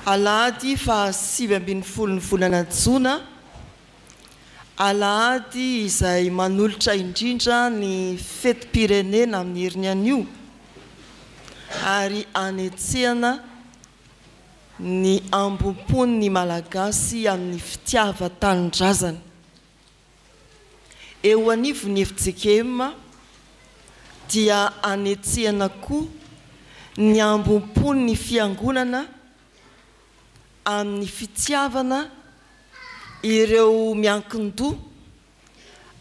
Alahady faha 19 ny volana jona, alahady izay manolotra indrindra ny fetim-pirenena amin'ny heriny anio ary anetsehana ny ambom-pon'ny Malagasy amin'ny fitiavan-tanindrazana. Eo anivon'ny fjkm dia anetsehana koa ny ambom-pon'ny Fiangonana amin'ny fitiavana ireo miankin-doha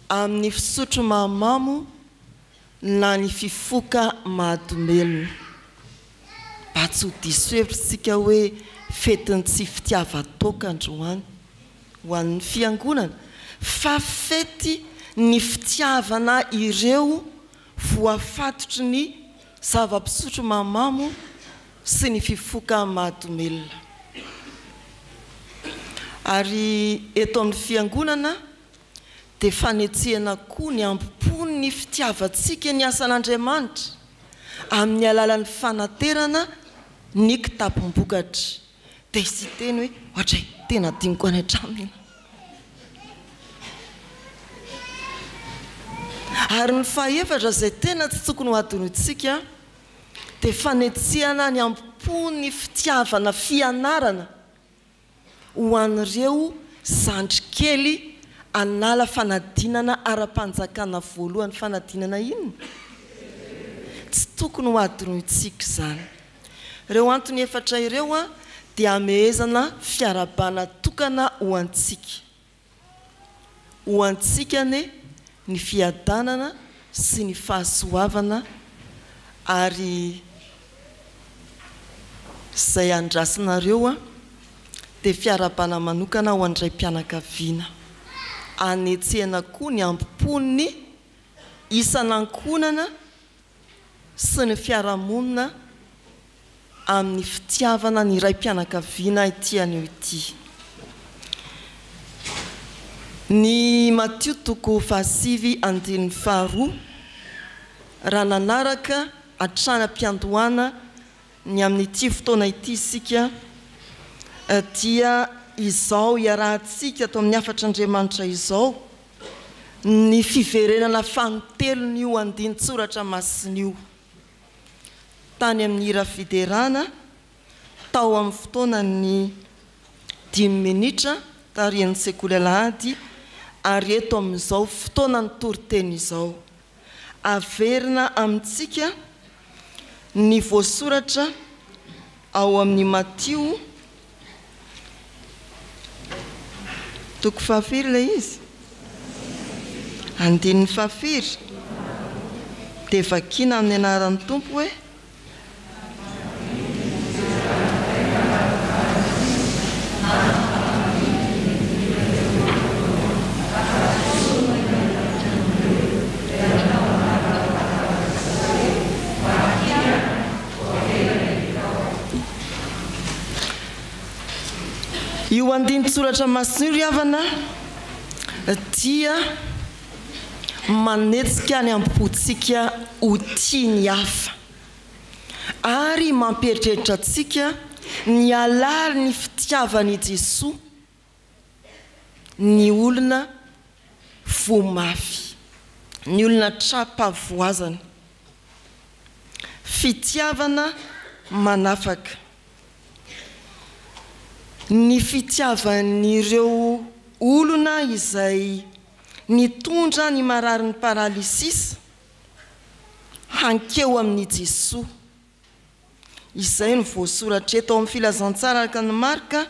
amin'ny fisotro mahamamo na ny fifoka mahadomelina. Mba tsy ho diso hevitra isika hoe fetin'ny tsy fitiavan-toaka androany ho an'ny Fiangonana fa fety ny fitiavana ireo voafatotry ny zava-pisotro mahamamo sy ny fifoka mahadomelina. Ary eto amin'ny Fiangonana dia fanetsehana koa ny ambo-pon'ny fitiavantsika ny asan'Andriamanitra amin'ny alalan'ny fanaterana ny kitapom-bokatra. Dia hisy hiteny hoe, Oadray, tena adinoko any an-trano iny. Ary ny fahefatra izay tena tsy tokony ho adinointsika dia fanetsehana ny ambo-pon'ny fitiavana fianarana ho an'ireo zandry kely hanala fanadinana ara-panjakana voalohany fanadinana inona? Tsy tokony ho adinointsika izany. Ireo antony efatra ireo dia hamehezana fiarahabana tokana ho antsika. Ho antsika anie ny fiadanana sy ny fahasoavana ary izay andrasinareo dia fiarahabana manokana ho an'ny raim-pianakaviana. Anetsehana koa ny ambo-pon'ny isan'ankohonana sy ny fiarahamonina amin'ny fitiavana ny raim-pianakaviana ity anio ity. Ny Matio toko fahasivy andininy faharoa, raha nanaraka hatrany am-piandohana ny amin'ity fotoana ity isika dia izao iarahantsika ato amin'ny hafatr'Andriamanitra izao ny fiverenana fanintelon'io andinin-tsoratra masina io tany amin'ny hira fiderana tao amin'ny fotoanan'ny dimy minitra tarihan'ny sekoly alahady ary eto amin'izao fotoanan'ny toriteny izao. Averina amintsika ny voasoratra ao amin'ny Matio toko fahafiry ilay izy? Andininy fahafiry? Dia vakiana amin'ny anaran'ny Tompo hoe. Io andinin-tsoratra masina io ry havana dia manetsika ny ambo-pontsika ho tia ny hafa ary mampieritreritra antsika ny halalin'ny fitiavan'i Jesoa ny olona voa mafy, ny olona tra-pahavoazana. Fitiavana manafaka. Ny fitiavan'ireo olona izay nitondra ny mararin'ny paralysisa hankeo amin'i Jesoa. Izay no voasoratra eto ao amin'ny Filazantsara araka an'i Marka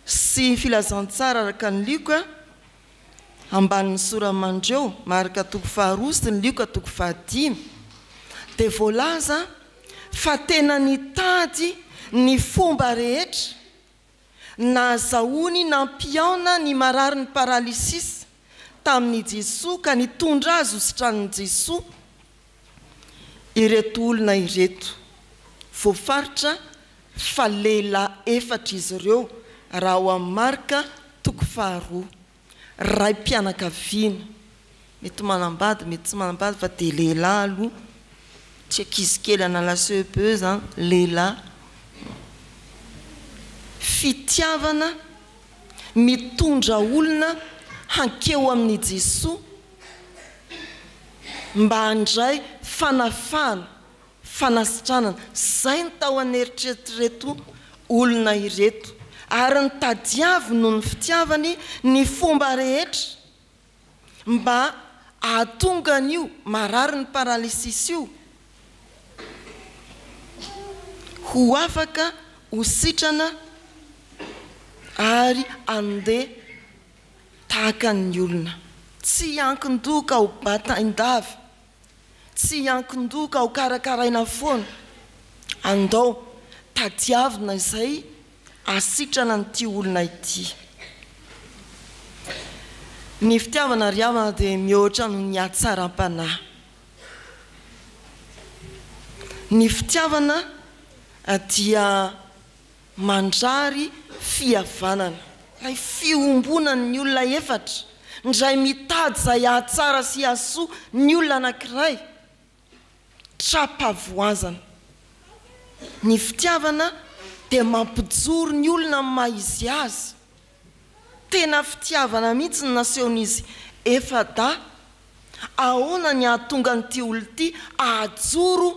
sy Filazantsara araka an'i Lioka, ambanin'ny sora-mandreo, Marka toko faharoa sy ny Lioka toko fahadimy, dia voalaza fa tena nitady ny fomba rehetra nahazahoany nampihaona ny mararin'ny paralysisa tamin'i Jesoa ka nitondra azy ho sitranin'i Jesoa ireto olona ireto. Voafaritra fa lehilahy efatra izy ireo raha ao amin'ny Marka toko faharoa. Raim-pianakaviana, mety manambady mety tsy manambady fa dia lehilahy aloha, tsy ankizy kely hanala CEPE izany, lehilahy. Fitiavana mitondra olona hankeo amin'i Jesoa mba handray fanafahana, fanasitranana. Izay no tao an'eritreritr'ireto olona ireto. Ary nitadiaviny noho ny fitiavany ny fomba rehetra mba hahatonga an'io marary ny paralysis io ho afaka ho sitrana ary handeha tahaka ny olona. Tsy hiankin-doha ka ho batain-dava, tsy hiankin-doha ka ho karakaraina foana. Andao tadiavina izay hahasitrana an'ity olona ity. Ny fitiavana ry havana dia mihoatra noho ny hatsaram-panahy. Ny fitiavana dia mandrary fihavanana. Ilay fiombonan'ny olona efatra, indray mitady izay hahatsara sy hahasoa ny olona anankiray. Tra-pahavoazana. Ny fitiavana dia mampijoro ny olona amin'ny maha izy azy. Tena fitiavana mihitsy no nasehon'izy efa-dahy. Ahoana ny hahatonga an'ity olona ity hahajoro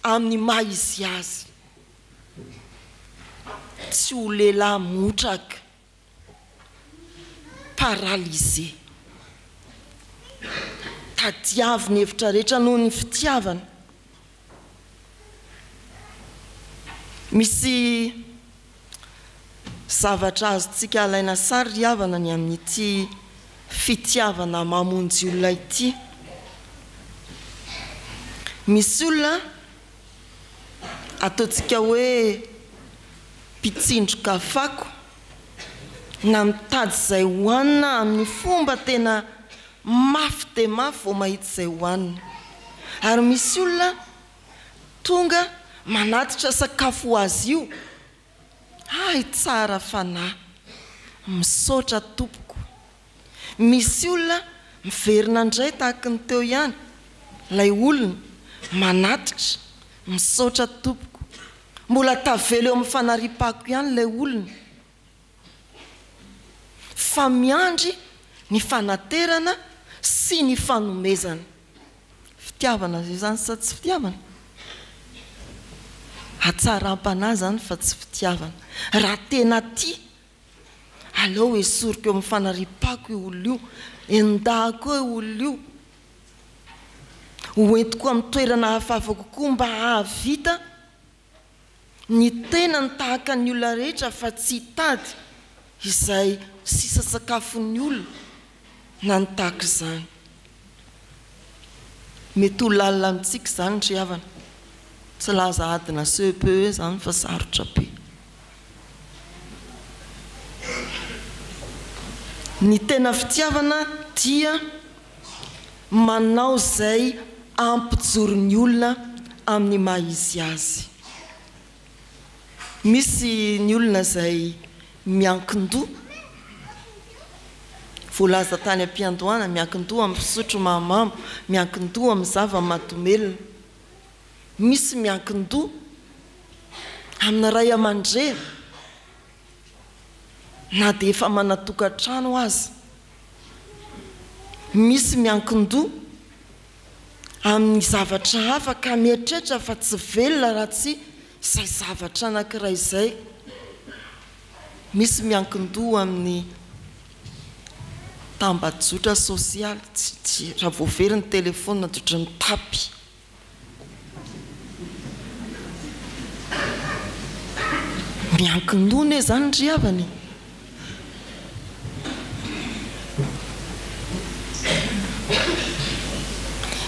amin'ny maha izy azy? Tsy ho lehilahy motraka. Paralysé. Tadiavo ny hevitra rehetra noho ny fitiavana. Misy zavatra azontsika alaina sary ry havana ny amin'ity fitiavana mamonjy olona ity. Misy olona ataontsika hoe mpitsindroka fako na mitady izay hohanina amin'ny fomba tena mafy dia mafy vao mahita izay hohanina. Ary misy olona tonga manatitra sakafo ho azy io, hay tsara fanahy, misaotra tompoko. Misy olona miverina indray tahaky ny teo ihany, ilay olona manatitra, misaotra tompoko. Mbola tavela eo amin'ny fanariam-pako ihany ilay olona fa miandry ny fanaterana sy ny fanomezana. Fitiavana ve izany sa tsy fitiavana? Hatsaram-panahy izany fa tsy fitiavana. Raha tena tia, aleo esoriko eo amin'ny fanariam-pako io olona io, endahako eo io olona io, hoentiko amin'ny toerana hafahafa kokoa mba hahavita ny tenany tahaka ny olona rehetra fa tsy hitady izay sisa sakafon'ny olona na ny tahaka izany. Mety ho lalina amintsika izany ry havana. Tsy laza adina CEPE izany fa sarotra be. Ny tena fitiavana dia manao izay hampijoro ny olona amin'ny maha izy azy. Misy ny olona izay miankin-doha, voalaza tany am-piandohana, miankin-doha amin'ny fisotro mahamamo, miankin-doha amin'ny zava-mahadomelina. Misy miankin-doha amin'ny ray aman-dreny. na dia efa manan-tokantrano aza. Misy miankin-doha amin'ny zavatra hafa ka mieritreritra fa tsy velona raha tsy izay zavatra anankiray izay. Misy miankin-doha amin'ny tambajotra sosialy, tsy, tsy, raha vao very ny telefaonina dia ohatran'ny mitapy. Miankin-doha anie izany ry havana e!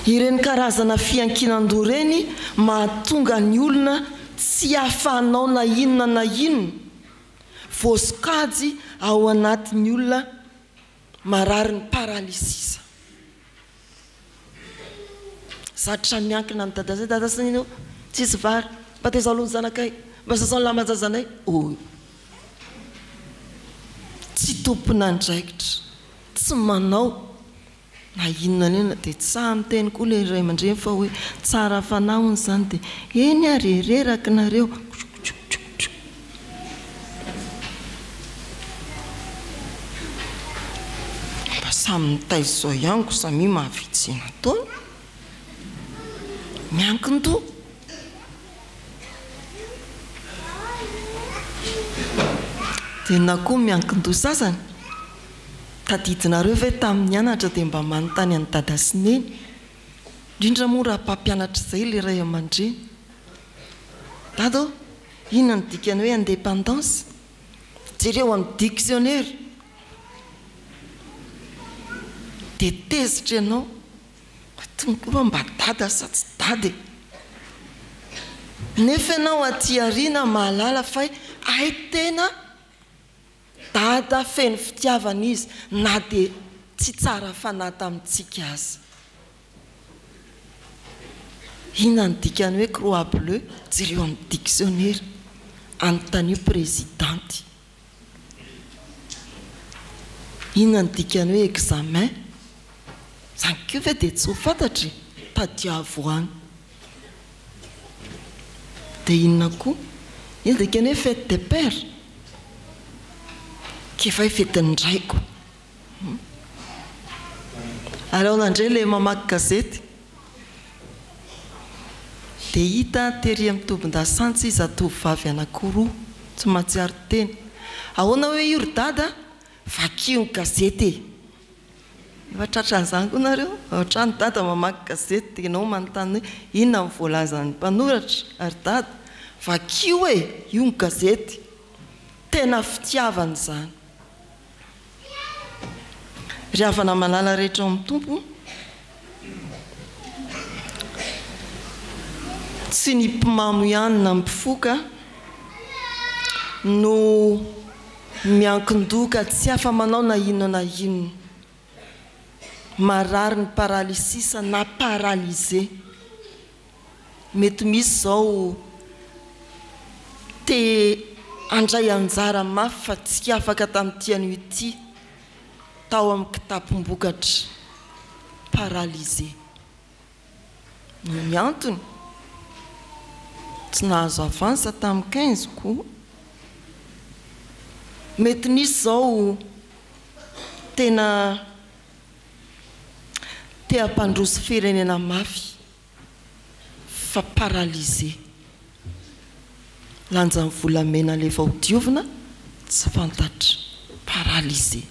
Ireny karazana fiankinan-doha ireny mahatonga ny olona tsy afa-hanao na inona na inona, voasokajy ao anatin'ny olona mararin'ny paralysisa. Zatra miankina amin'i Dada zay, Dada sy Neny ô, tsisy vary, mba tezao aloha ny zanakay, mba sasao ny lamban-jazanay ô. Tsy tompon'andraikitra, tsy manao na inona na inona, dia tsy sahy miteny koa ilay ray aman-dreny fa hoe tsara fanahy hono izany dia eny ary e, reraka nareo, tchou tchou tchou. Samy nitaiza izao ihany ko samia mahavita izay nataony. Miankin-doha. Dia na koa miankin-doha sasany. Tadidinareo ve tamin'ny nianatra dia mba manontany an'i Dada sy Neny? Indrindra moa raha mpampianatra izay ilay ray aman-dreny. Dada ô, inona no dikan'ny hoe indépendance? Jereo amin'ny dictionnaire. Dia tezitra ianao. Itony koa mba dada sa tsy dada e? Nefa ianao aty aoriana mahalala fa hay tena dada feno fitiavana izy na dia tsy tsara fanahy tamintsika aza. Inona no dikan'ny hoe croix bleue? Jereo amin'ny dictionnaire. Anontanio prezidanty. Inona no dikan'ny hoe examen? Izany koa ve dia tsy ho fantatra e? Tadiavo any. Dia inona koa? Inona dikan'ny hoe fête des pères? K'efa hoe fetin'ny raiko. Ary aona indray ilay mamaky gazety? Dia hita tery amin'ny tobin-dasantsy zatovovavy anankiroa, tsy mahatsiaro tena. Ahoana hoe io ry dada a? Vakio ny gazety e! Efa tratran'izany koa nareo? Ao an-trano dada mamaky gazety dia ianao manontany hoe inona no voalazan'ny mpanoratra ry dada? Vakio e! Io ny gazety! Tena fitiavana izany. Ry havana malala rehetra ao amin'ny Tompo, tsy ny mpimamo ihany na mpifoka no miankin-doha ka tsy afa-manao na inona na inona. Marary ny paralysis na paralysé. Mety misy izao te handray anjara mafy fa tsy afaka tamin'ity anio ity tao amin'ny kitapom-bokatra. Paralysé. Noho ny antony, tsy nahazo avance tamin'ny quinze ko. Mety nisy izao tena te hampandroso firenena mafy fa paralysé. Lanjan'ny volamena alefa ho diovina tsy fantatra. Paralysé.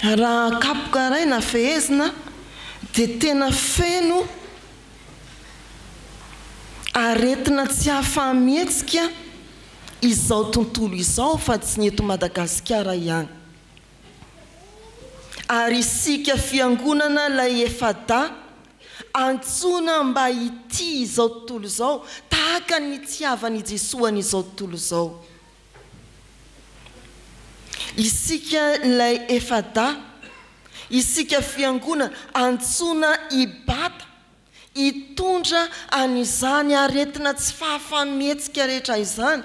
Raha kapoka iray na fehezina dia tena feno aretina tsy ahafaha-mihetsika izao tontolo izao fa tsy ny eto Madagasikara ihany. Ary isika fiangonana ilay efa-dahy antsoina mba hitia izao tontolo izao tahaka ny nitiavan' i Jesoa an' izao tontolo izao. Isika ilay efa-dahy, isika fiangonana antsoina hibata hitondra an'izany aretina tsy fahafaha-mihetsika rehetra izany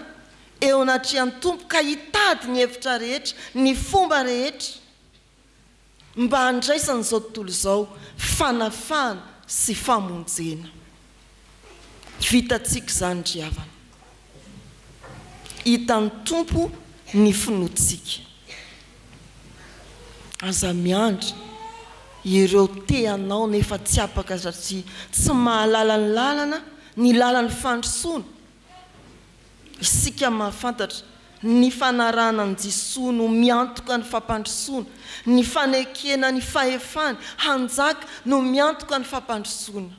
eo anatrehan'ny Tompo ka hitady ny hevitra rehetra, ny fomba rehetra mba handraisan'izao tontolo izao fanafahana sy famonjena. Vitantsika izany ry havana. Hitan'ny Tompo ny finoantsika. Aza miandry ireo te hanao nefa tsy apaka satria tsy mahalala ny lalana, ny lalan'ny fandrosoana. Isika mahafantatra, ny fanarahana an'i Jesoa no miantoka ny fampandrosoana, ny fanekena ny fahefany hanjaka no miantoka ny fampandrosoana.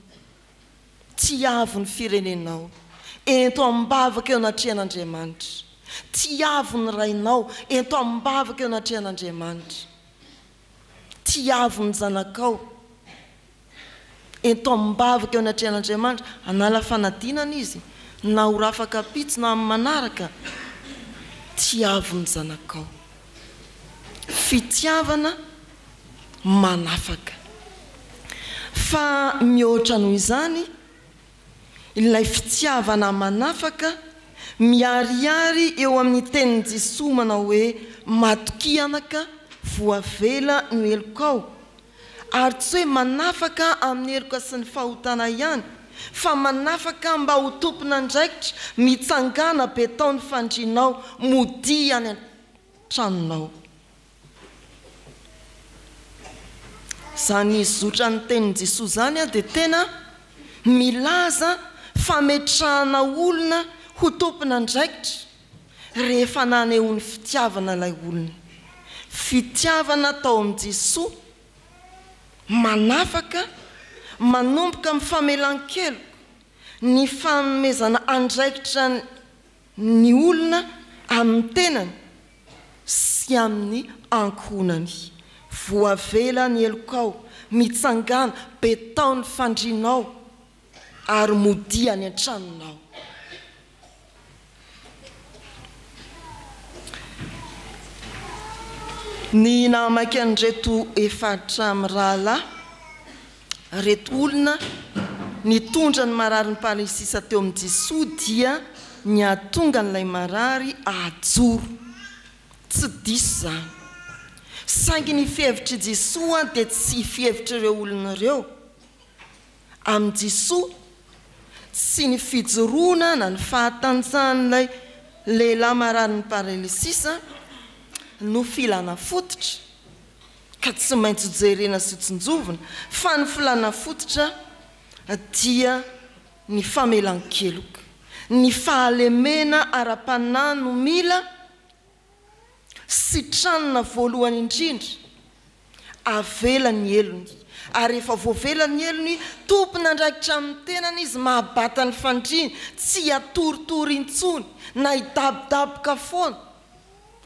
Tiavo ny firenenao. Ento amim-bavaka eo anatrehan'Andriamanitra. Tiavo ny rainao. Ento amim-bavaka eo anatrehan'Andriamanitra. Tiavo ny zanakao. Ento amim-bavaka eo anatrehan'Andriamanitra. Hanala fanadinana izy, na ho rafakapitso na amin'ny manaraka. Tiavo ny zanakao. Fitiavana manafaka. Fa mihoatra noho izany, ilay fitiavana manafaka miharihary eo amin'ny tenin'i Jesoa manao hoe, Matokia anaka, voavela ny helokao. Ary tsy hoe manafaka amin'ny heloka sy ny fahotana ihany, fa manafaka mba ho tompon'andraikitra, mitsangàna betao ny fandrianao, modia any an-tranonao. Izany zotran'ny tenin'i Jesoa izany dia tena milaza fametrahana olona ho tompon'andraikitra rehefa nanehoany fitiavana ilay olona. Fitiavana tao amin'i Jesoa manafaka, manomboka amin'ny famelan-keloka, ny fanomezana andraikitra ny olona amin'ny tenany sy amin'ny ankohonany. Voavela ny helokao, mitsangàna, betao ny fandrianao, ary modia any an-tranonao. Ny nahamaika an'ireto efatra mirahalahy ireto olona nitondra ny mararin'ny paralysisa teo amin'i Jesoa dia ny hahatonga an'ilay marary hahajoro. Tsy diso izany. Saingy ny fihevitr'i Jesoa dia tsy fihevitr'ireo olona ireo. Amin'i Jesoa, tsy ny fijoroana na ny fahatanjahan'ilay lehilahy mararin'ny paralysisa no filana fototra ka tsy maintsy hojerena sy hotsinjovina fa ny filana fototra dia ny famelan-keloka. Ny fahalemena ara-panahy no mila Sitranina voalohany indrindra, avela ny helony. Ary rehefa voavela ny helony, tompon'andraikitra amin'ny tenany izy mahabata ny fandriany, tsy hiatoritory intsony, na hidabodaboka foana,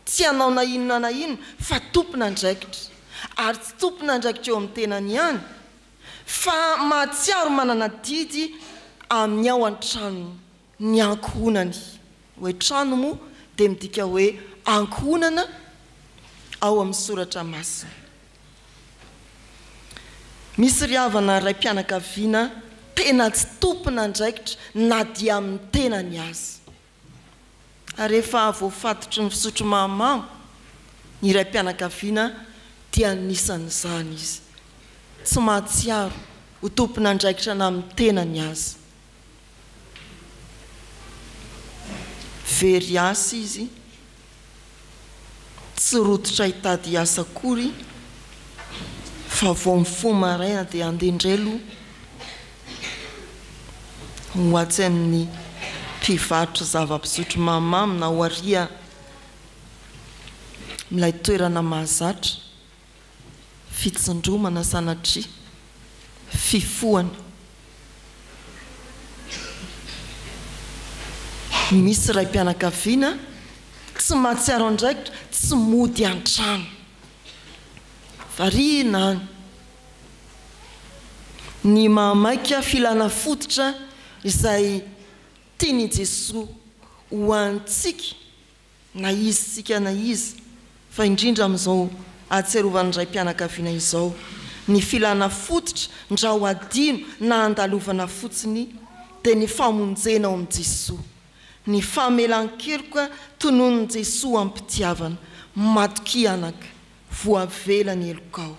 tsy hanao na inona na inona, fa tompon'andraikitra. Ary tsy tompon'andraikitra eo amin'ny tenany ihany, fa mahatsiaro manana adidy amin'ny ao an-tranony. ny ankohonany. Hoe trano moa dia midika hoe ankohonana ao amin'ny soratra masina. Misy ry havana raim-pianakaviana tena tsy tompon'andraikitra na dia amin'ny tenany aza. Ary rehefa voafatotry ny fisotro mahamamo ny raim-pianakaviana dia anisan'izany izy. Tsy mahatsiaro ho tompon'andraikitra na amin'ny tenany aza. Very asa izy, tsy rototra hitady asa akory fa vao mifoha maraina dia handeha indray aloha ho atsy amin'ny mpivarotra zava-pisotro mahamamo na ho ary amin'ilay toerana mahazatra. Fitsindromana sanatria. Fifohana. Misy raim-pianakaviana tsy mahatsiaro andraikitra, tsy mody an-trano. Variana any. Ny mahamaika filana fototra izay tian'i Jesoa ho antsika. na izy tsika na iza, fa indrindra amin'izao ahatsiarovan'ny raim-pianakaviana izao, ny filana fototra ndrao hadino na andalovana fotsiny dia ny famonjena ao amin'i Jesoa, ny famelan-keloka tononin'i Jesoa am-pitiavana, matokia anaka, voavela ny helokao.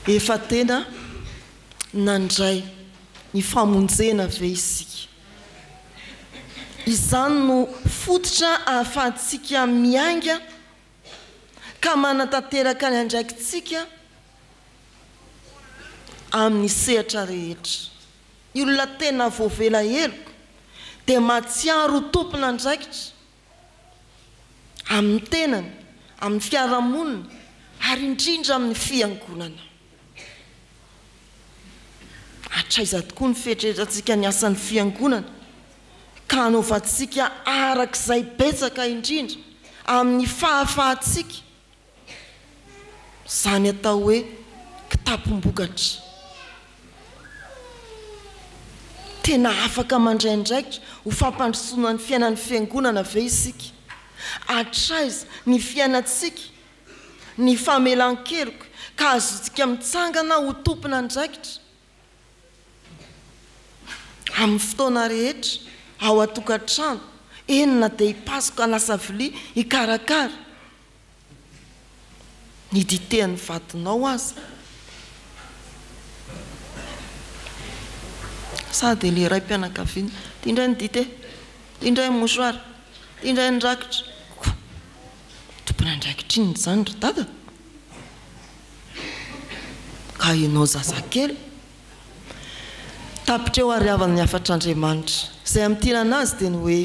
Efa tena nandray ny famonjena ve isika? Izany no fototra ahafahantsika miainga ka manatanteraka ny andraikitsika amin'ny sehatra rehetra. Ny olona tena voavela heloka dia mahatsiaro ho tompon'andraikitra amin'ny tenany, amin'ny fiarahamonina ary indrindra amin'ny fiangonana. Hatraiza tokoa ny fieritreretantsika ny asan'ny fiangonana ka hanaovantsika araka izay betsaka indrindra amin'ny fahafahantsika Izany atao hoe kitapom-bokatra. Tena afaka mandray andraikitra ho fampandrosoana ny fiainan'ny Fiangonana ve isika? Hatraiza ny fiainantsika, ny famelan-keloka, ka azontsika mitsangana ho tompon'andraikitra? Amin'ny fotoana rehetra, ao an-tokantrano, eny na dia hipasoka hanasa vilia, hikarakara ny dite an'ny vadinao aza. Sa dia ilay raim-pianakaviana, ity indray ny dite, ity indray ny mouchoir, ity indray ny rakitra. Koa, tompon'andraikitra inona izany ry dada? Ka ianao zazakely. Tapitra eo ary havana ny hafatr'Andriamanitra. Izay amintinana azy dia ny hoe,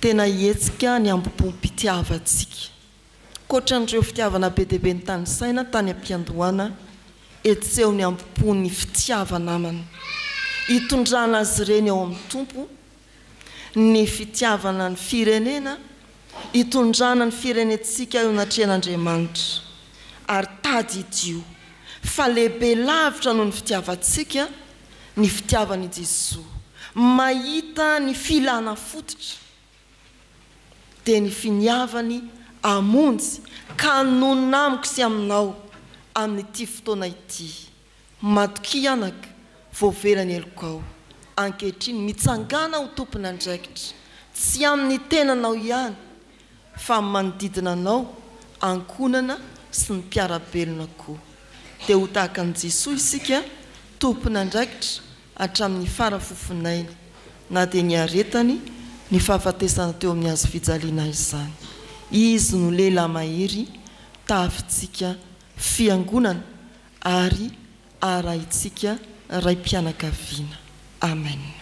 tena hihetsika ny hambom-pom-pitiavantsika. Ankoatran'ireo fitiavana be dia be notanisaina tany am-piandohana, hetseho ny hambom-pon'ny fitiava-namana. Hitondrana azy ireny ao amin'ny Tompo ny fitiavana ny firenena, hitondrana ny firenentsika eo anatrehan'Andriamanitra. Ary tadidio fa lehibe lavitra noho ny fitiavantsika ny fitiavan'i Jesoa. Mahita ny filana fototra. dia ny finiavany hamonjy ka hanonona amiko sy aminao amin'ity fotoana ity. Matokia anaka, voavela ny helokao. Ankehitriny, mitsangàna ho tompon'andraikitra, tsy amin'ny tenanao ihany, fa amin'ny manodidina anao, ankohonana sy ny mpiara-belona koa. Dia ho tahaka an'i Jesoa isika, tompon'andraikitra hatramin'ny fara fofonainy, na dia niaretany ny fahafatesana teo amin'ny hazo fijaliana izany. Izy no lehilahy mahery tahafintsika Fiangonana ary arahintsika raim-pianakaviana. Amen.